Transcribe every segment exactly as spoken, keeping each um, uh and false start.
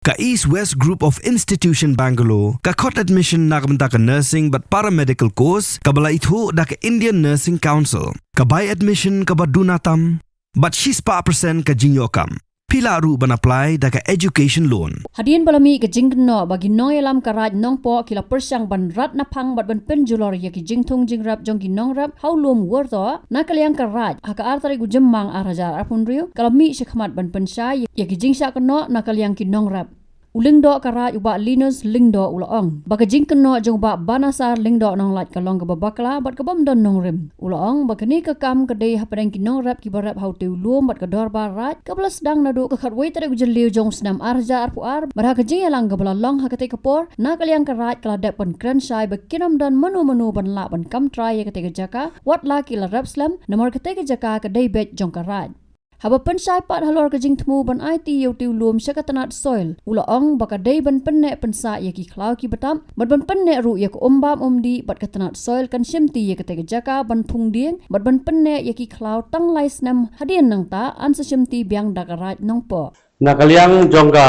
Ka East West Group of Institution Bangalore ka khot admission na ka bynta ka nursing bad paramedical course kaba la ithuh da ka Indian Nursing Council. Ka bai admission kaba duna tam bad shispah percent ka jingïoh kam. Phi lah ruh ban apply da ka education loan. Hadien ba la mih ka jingkynnoh ba ki nongïalam ka Raid Nongpoh ki la pyrshang ban rat naphang bad ban pynjulor ïa ki jingthung jingrep jong ki nongrep ha u lum Wyrdoh na ka liang ka Raid, ha ka ar tarik u Jymmang ar hajar arphew hynriew ka la mih shakhmat ban pynshai ïa ki jingshah kynnoh na ka liang ki nongrep. U Lyngdoh ka Raid u Bah Linus Lyngdoh u la ong ba ka jingkynnoh jong u Bah Banasar Lyngdoh Nonglait ka long kaba bakla bad ka bym don nongrim. U la ong ba kane ka kam ka dei hapdeng ki nongrep kiba rep ha utei u lum bad ka dorbar Raid kaba la sdang naduh ka khatwei tarik u Jylliew jong u snem ar hajar arphew ar, bad ha ka jingïalang kaba la long ha katei ka por, na ka liang ka Raid ka la dep ban kren shai ba kin ym don mano mano ban lah ban kam trai ïa katei ka jaka, wat la ki la rep slem, namar katei ka jaka ka dei beit jong ka Raid. Haba pynshai pat halor ka jingthmu ban aiti ïa utei u lum sha ka tnat soil, u la ong ba ka dei ban pynneh pynsah ïa ki khlaw kiba tap bad ban pynneh ruh ïa ka um bam um dih, bad ka tnat soil kan shimti ïa katei ka jaka ban phung dieng bad ban pynneh ïa ki khlaw tang lai snem hadien nangta, yn sa shimti biang da ka Raid Nongpoh. Na ka liang jong ka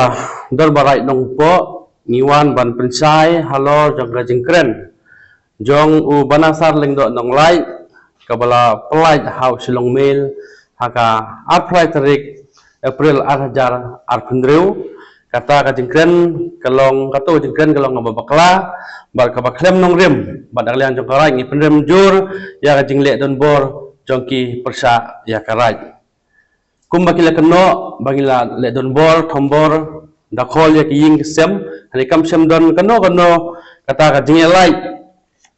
dorbar Raid Nongpoh ngi wan ban pynshai halor jong ka jingkren jong u Banasar Lyngdoh Nonglait kaba la pyllait ha u Shillong Mail ha ka arphew lai tarik April ar hajar arphew hynriew. Kata ka jingkren ka long, kato ka jingkren ka long kaba bakla bad kaba khlem nongrim, bad na ka liang jong ka Raid ngi pynrem jur ïa ka jingleh donbor jong ki pyrshah ïa ka Raid. Kumba ki la kynnoh ba ngi la leh donbor, thombor, dakhol ïa ki ïing ki sem, hynrei kam shym don kano kano kata ka jingïalait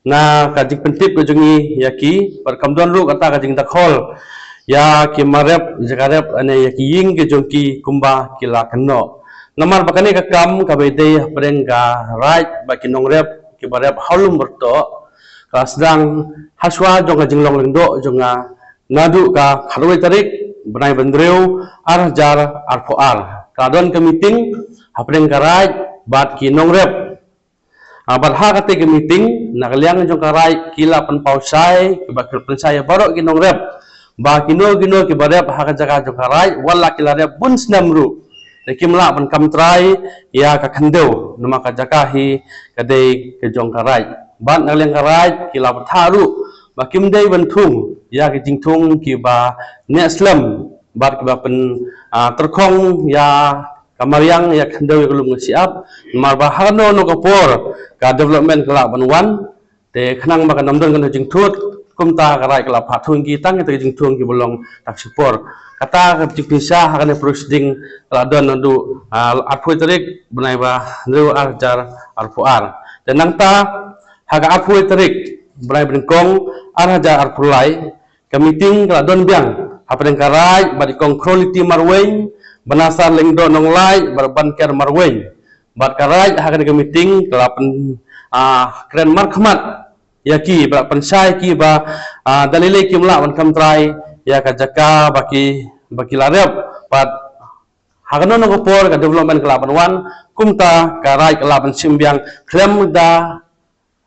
na ka jingpyntip ka jong ngi ïa ki, bad kam don ruh kata ka jingdakhol ïa ki marep, jaka rep, lane ïa ki ïing ki jong ki kumba ki la kynnoh. Namar ba kane ka kam kaba dei hapdeng ka Raid bad ki nongrep kiba rep ha u lum Wyrdoh ka la sdang hashwa jong ka jinglong lyngdoh jong nga naduh ka khatwei tarik bnai ba hynriew ar hajar arphew ar. Ka la don ka meeting hapdeng ka Raid bad ki nongrep. Ah, bad ha katei ka meeting, na ka liang jong ka Raid ki la pynpaw shai, ki ba ki pynshai baroh ki nongrep ba kino kino kiba rep ha ka jaka jong ka Raid, wat la ki la rep bun snem ruh, te kim lah ban kam trai ïa ka khyndew, namar ka jaka hi ka dei ka jong ka Raid. Bad na ka liang ka Raid ki la bthah ruh ba kim dei ban thung ïa ki jingthung kiba neh slem bad kiba pyn, ah, tyrkhong ïa ka mariang, ïa ka khyndew, ïa ka lum ka shyiap. Namar ba ha kano kano ka por ka development ka lah ban wan, te khnang ba kan ym don kano jingthut, kumta ka Raid ka la phah thung ïa ki, tang kita ki jingthung kiba long tak shipor. Kata ka jingpynshai ha kane ka proceeding ka la don naduh, ah, arphew tarik bnai ba hynriew ar hajar arphew ar. Te nangta ha ka arphew tarik bnai ba nyngkong ar hajar arphew lai, ka meeting ka la don biang hapdeng ka Raid bad i Kong Khroliti Marwein, Banasar Lyngdoh Nonglait bad Banker Marwein. Bad ka Raid ha kane ka meeting ka la pyn, ah, kren markhmat ïa ki, bad pynshai ïa ki ba, ah, da lei lei kim lah ban kam trai ïa ka jaka ba ki, ba ki la rep. Bad ha kano kano ka por ka development ka lah ban wan, kumta ka Raid ka lah ban shim biang khlem da,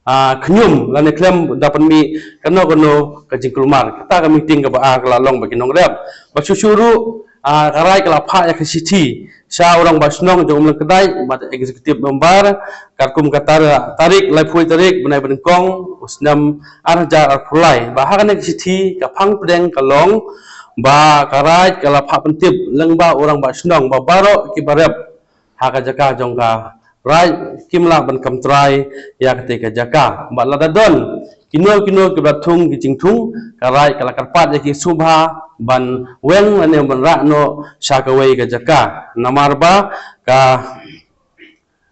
ah, khñium lane khlem da pynmih kano kano ka jingkulmar. Kata ka meeting kaba ar ka la long bad ki nongrep. Bad shuh shuh ruh, ah, ka Raid ka la phah ïa ka shithi sha u rangbah shnong jong Umlyngkdai bad executive member, katkum ka tar-, tarik laiphew tarik bnai ba nyngkong u snem ar hajar arphew lai. Ba ha kane ka shithi ka phang pdeng ka long ba ka Raid ka la phah pyntip lyngba u rangbah shnong ba baroh kiba rep ha ka jaka jong ka Raid kim lah ban kam trai ïa katei ka jaka. Bad lada don kino kino kiba thung ki jingthung, ka Raid ka la kyrpad ïa ki sngewbha ban weng lane ban rah noh sha kawei ka jaka. Namar ba ka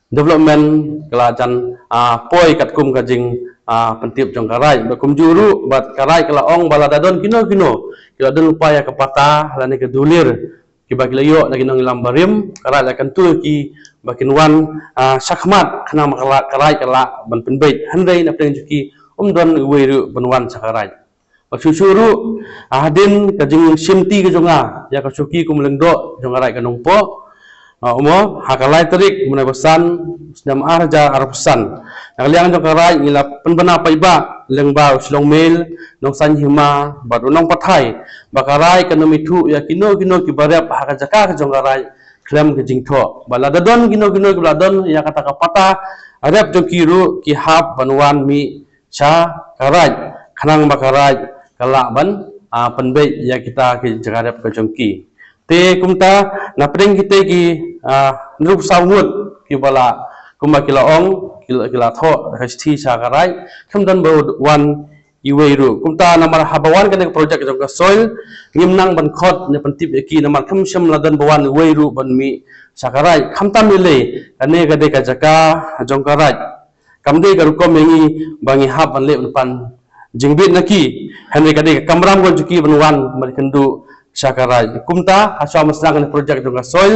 development ka la jan, ah, poi katkum ka jing, ah, pyntip jong ka Raid. Bad kumjuh ruh bad ka Raid ka la ong ba lada don kino kino kiba don lypa ïa ka patta lane ka dulir kiba ki la ïoh na ki nongïalam barim, ka Raid la kyntu ïa ki ba kin wan, ah, shakhmat khnang ba ka Raid, ka Raid ka lah ban pynbeit. Hynrei na pdeng jong ki um don uwei ruh ban wan sha ka Raid. Bad shuh shuh ruh, ah, hadien ka jingshimti ka jong nga ïa ka shuki kum u Lyngdoh jong ka Raid ka Nongpoh, ah, u mo, ha ka lai tarik bnai ba san snem ar hajar arphew san, na ka liang jong ka Raid ngi la pynbna paidbah lyngba u Shillong Mail, Nongsaiñ Hima bad u Nongpathai, ba ka Raid kan ym ithuh ïa kino kino kiba rep ha ka jaka ka jong ka Raid khlem ka jingthoh. Ba lada don kino kino kiba la don ïa kata ka pata rep jong ki ruh ki hap ban wan mih sha ka raid, khnang ba ka raid ka lah ban, ah, pynbeit ïa kita ki jaka rep ka jong ki. Te kumta na pdeng kita ki, ah, hynriew phew saw ngut kiba la, kumba ki la ong, ki la, ki la thoh ka shithi sha ka raid, khlem don ba wan iwei ruh. Kumta namar haba wan kane ka project jong ka soil, ngim nang ban khot ne pyntip ïa ki, namar khlem shym la don ba wan iwei ruh ban mih sha ka raid. Khamtam ïaleh, kane ka dei ka jaka jong ka raid. Kam dei ka rukom ïa ngi ba ngi hap ban leh ban pan jingbit na ki. Hynrei ka dei ka kamram ka jong ki ban wan ban kynduh sha ka raid. Kumta ha shuwa ban sdang kane ka project jong ka soil,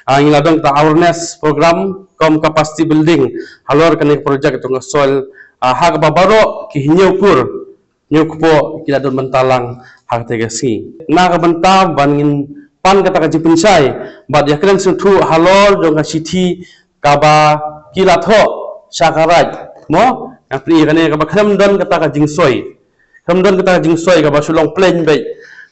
ah, ngi la don ka awareness program kum capacity building halor kane ka project jong ka soil, ah, ha kaba baroh ki hynñiew kur hynñiew kpoh ki la don bynta lang ha kata ka sngi. Na ka bynta ban ngin pan kata ka jingpynshai bad ïakren sngewthuh halor jong ka shithi kaba ki la thoh sha ka raid, mo, nga plie kane kaba khlem don kata ka jingsoi. Khlem don kata ka jingsoi kaba shu long plain beit.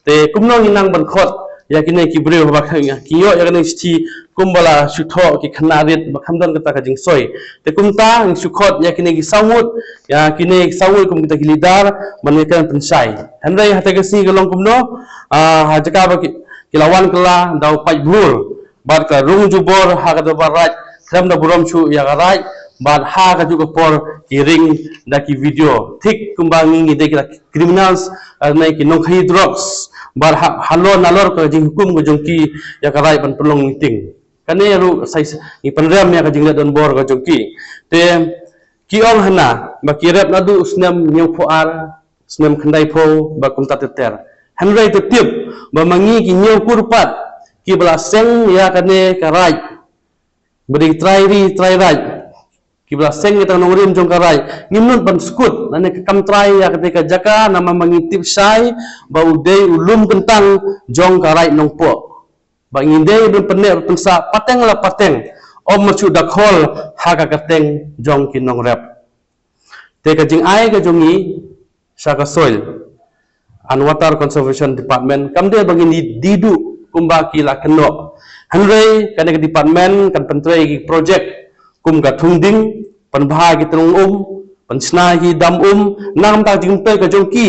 Te kumno ngi nang ban khot ïa kine ki briew haba ki ïoh ïa kane ka shithi kumba la shu thoh ki khynnah rit ba khlem don kata ka jingsoi. Te kumta ngi shu khot ïa kine ki saw ngut, ïa kine ki saw ngut kum kita ki leader ban ïakren pynshai. Hynrei ha kata ka sngi ka long kumno, ah, ha jaka ba ki, ki la wan kylla da u paidbah bad ka rung jubor ha ka dorbar raid, khlem da burom shuh ïa ka raid, bad ha kajuh ka por ki ring da ki video. Thik kumba ngi, ngi dei kita criminals, ah, ne ki nongkhaïi drugs, bad ha, halor nalor ka jinghukum ka jong ki ïa ka raid ban pynlong meeting. Kane ruh sa ngi pynrem ïa ka jingleh donbor ka jong ki. Te ki ong hana ba ki rep naduh u snem hynñiew phew ar, snem khyndai phew bad kumta ter ter. Hynrei to tip ba ma ngi ki hynñiew kur pat kiba la seng ïa kane ka raid, ba dei trai ri trai raid, kiba la seng ïa ka nongrim jong ka raid, ngim nud ban skud lane ka kam trai ïa kane ka jaka, namar ma ngi tip shai ba u dei u lum kyntang jong ka raid Nongpoh. Ba ngi dei ban pynneh pynsah pateng la pateng, ym ma shu da khol ha ka kyrteng jong ki nongrep. Te ka jingai ka jong ngi sha ka Soil and Water Conservation Department kam dei ba ngin die duh kumba ki la kynnoh. Hynrei kane ka department kan pyntrei ki project kum ka thung ding, pynbha ki tyllong um, pynshna ki dam um, na ka bynta jingmyntoi ka jong ki,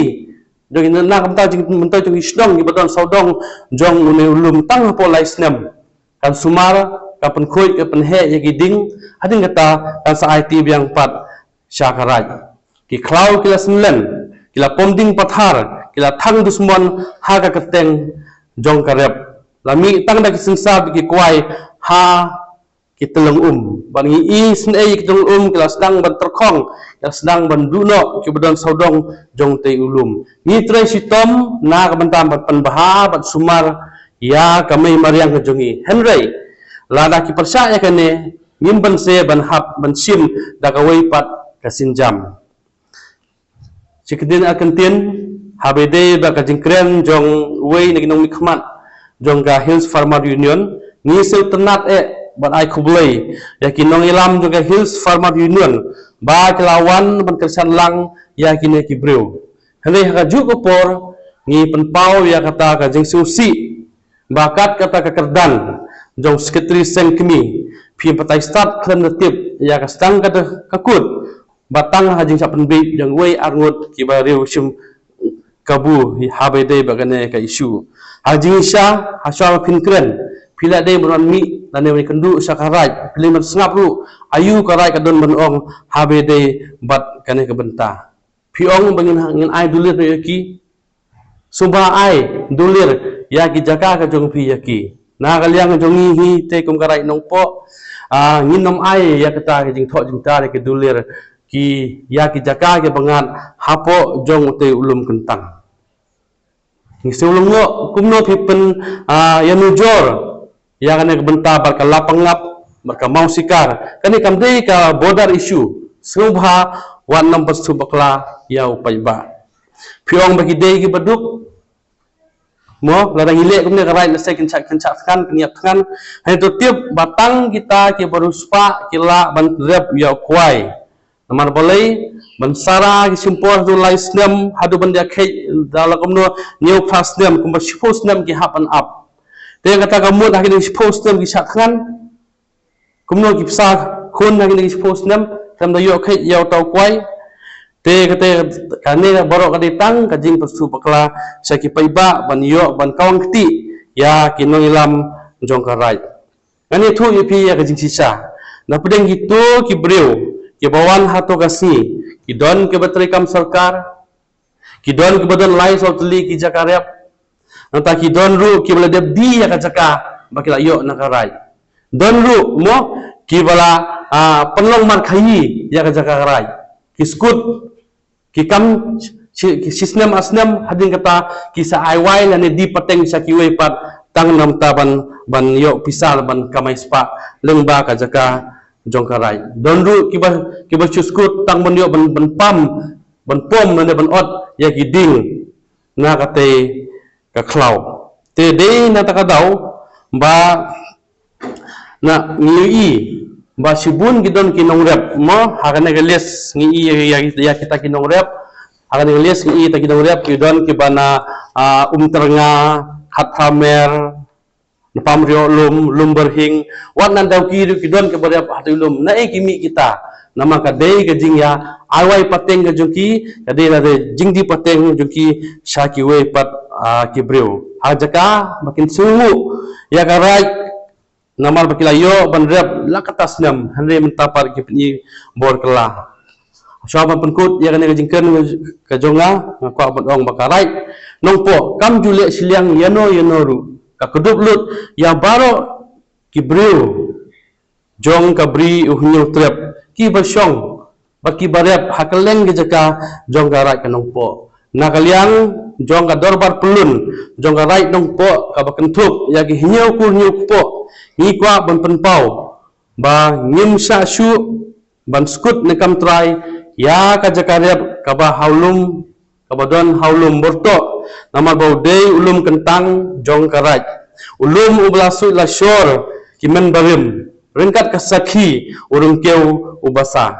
jong ki, na ka bynta jingmyntoi jong ki shnong kiba don sawdong jong une u lum tang hapoh lai snem. Kan sumar, kan pynkhuid, kan pynheh ïa ki ding, hadien kata kan sa aiti biang pat sha ka raid. Ki khlaw ki la synlen, ki la pom ding pathar, ki la thang dusmon ha ka kyrteng jong ka rep. La mih tang da ki synshar bad ki kwai ha ki tyllong um. Bad ngi isynei ïa ki tyllong um ki la sdang ban tyrkhong, ki la sdang ban duh noh kiba don sawdong jong utei u lum. Ngi trei shitom na ka bynta ban pynbha bad sumar ïa ka mei mariang ka jong ngi. Hynrei lada ki pyrshah ïa kane, ngim banse ban hap ban shim da kawei pat ka sienjam. Shi kyntien ar kyntien, haba ïadei bad ka jingkren jong uwei na ki nongmihkhmat jong ka Hills Farmer Union, ngi sngewtynnat eh bad ai khublei ïa ki nongïalam jong ka Hills Farmer Union ba ki la wan ban kyrshan lang ïa kine ki briew. Hynrei ha kajuh ka por ngi pynpaw ïa kata ka jingsngewsih ba kat kata ka kyrdan jong Secretary Seng Kmie, phi batai stad khlem da tip ïa ka sdang ka da ka kut ba tang ha jingshah pynbiej jong wei ar ngut kiba riew shim kabu haba ïadei bad kane ka issue. Ha jingshisha, ha shuwa ba phin kren, phi la dei ban wan mih lane wan kynduh sha ka raid, phi la dei ban sngap ruh aïu ka raid ka don ban ong haba ïadei bad kane ka bynta. Phi ong ba ngin, ngin ai dulir ïa ki. Sngewbha ai dulir ïa ki jaka ka jong phi ïa ki. Na ka liang jong ngi hi te kum ka raid Nongpoh, ah, ngin ym ai ïa kata ka jingthoh jingtar ïa ki dulir ki ïa ki jaka kiba ngat hapoh jong utei u lum kyntang. Ngi sngewlyngngoh kumno phi pyn, ah, ïanujor ïa kane ka bynta bad ka Lapangap bad ka Mawsikar. Kane kam dei ka border issue. Sngewbha wat nym pynsngewbakla ïa u paidbah. Phi ong ba ki dei kiba duk. Mo, lada ngi leh kumne ka raid lehse kin shah, kin shah thngan, kin ïap thngan. Hynrei to tip ba tang kita kiba riewspah ki lah ban rep ïa u kwai. Namar balei, ban sara ki shim por haduh lai snem, haduh ban ïa kheit da la kumno, hynñiew phra snem, kumba shiphew snem ki hap ban ap. Te kata ka mut ha kine ki shiphew snem ki shah thngan. Kumno ki bsa khun ha kine ki shiphew snem, khlem da ïoh kheit ïa uta u kwai. Te kata kane baroh ka dei tang ka jingpyrshah bakla sha ki paidbah ban ïoh ban kawang kti ïa ki nongïalam jong ka raid. Ngan ïathuh ïa phi ïa ka jingshisha. Na pdeng kito ki briew kiba wan ha to ka sngi, ki don kiba trei kam sorkar, ki don kiba don lai saw tylli ki jaka rep. Nangta ki don ruh kiba la dep die ïa ka jaka ba ki la ïoh na ka raid. Don ruh mo kiba la, ah, pynlong markhaïi ïa ka jaka ka raid. Ki skud, ki kam shi, shi, shi snem ar snem, hadien kata ki sa ai wai lane die pateng sha kiwei pat tang namar ban, ban ïoh pisa ban kamai spah lyngba ka jaka jong ka raid. Don ruh kiba, kiba shu skud tang ban ïoh ban, ban pam, ban pom lane ban ot ïa ki dieng na katei ka khlaw. Te dei na kata ka daw ba na ngi ïohi ba shibun ki don ki nongrep mo, ha kane ka list ngi ïohi ïa, ïa, ïa kita ki nongrep. Ha kane ka list ngi ïohi kita ki nongrep, ki don kiba na, ah, Umtyrnga, Khatphra Mer, Napamrioh Lum, Lumbyrhing, wat na Dawki ruh ki don kiba rep ha tu lum. Naei ki mih kita? Namar ka dei ka jingïa ai wai pateng ka jong ki, ka dei lada jingdie pateng jong ki sha kiwei pat, ah, ki briew. Ha jaka ba kin sngewnguh ïa ka raid namar ba ki la ïoh ban rep la kata snem, hynrei mynta pat ki pyni bor kylla. Shuwa ban pynkut ïa kane ka jingkren ka jong nga, nga kwah ban ong ba ka raid Nongpoh kam ju leh shiliang ïano ïano ruh. Ka kdup lut ïa baroh ki briew jong ka Bri u Hynñiewtrep kiba shong bad kiba rep ha kylleng ki jaka jong ka raid ka Nongpoh. Na ka liang jong ka dorbar pyllun jong ka raid Nongpoh kaba kynthup ïa ki hynñiew kur hynñiew kpoh, ngi kwah ban pynpaw ba ngim shah shuh ban skud ne kam trai ïa ka jaka rep kaba ha u lum, kaba don ha u lum Murtoh, namar ba u dei u lum kyntang jong ka raid. U lum uba la suid la shor ki mynbarim ryngkat ka sakhi u ryngkew u basa.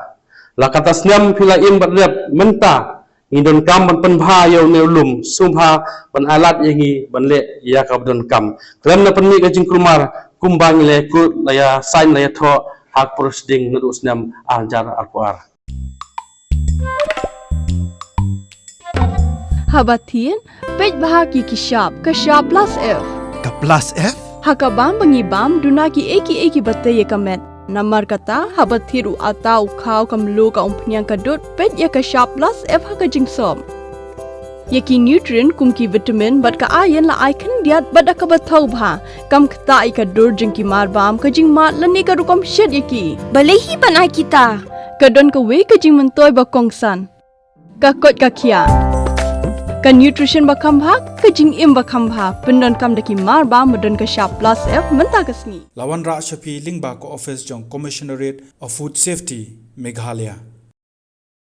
La kata snem phi la im bad rep, mynta ngi donkam ban pynbha ïa une u lum, sngewbha ban ailad ïa ngi ban leh ïa kaba donkam. Khlem da pynmih ka jingkulmar kumba ngi la ïakut, la ïasain, la ïathoh ha ka por shading naduh u snem ar hajar arphew ar. Haba thied, peit bha ki ki shap, ka shap plus F. Ka plus F? Ha ka bam ba ngi bam, duna kiei kiei kiba tei ïa ka met. Namar kata, haba thied u atta, u khaw, ka mluh, ka umphniang, ka dud, peit ïa ka shap plus F ha ka jingsop. Ïa ki nutrient kum ki vitamin bad ka iron la ai khyndiat bad da kaba thaw bha. Kam ktah ïa ka dur jong ki mar bam, ka jingmad lane ka rukom shet ïa ki. Balei hi ban ai kita? Ka don kawei ka jingmyntoi ba kongsan. Ka koit ka khiah. Ka nutrition ba kham bha, ka jingim ba kham bha. Pyndonkam da ki mar bam ba don ka shap plus F mynta ka sngi. La wanrah sha phi lyngba ka office jong Commissionerate of Food Safety, Meghalaya.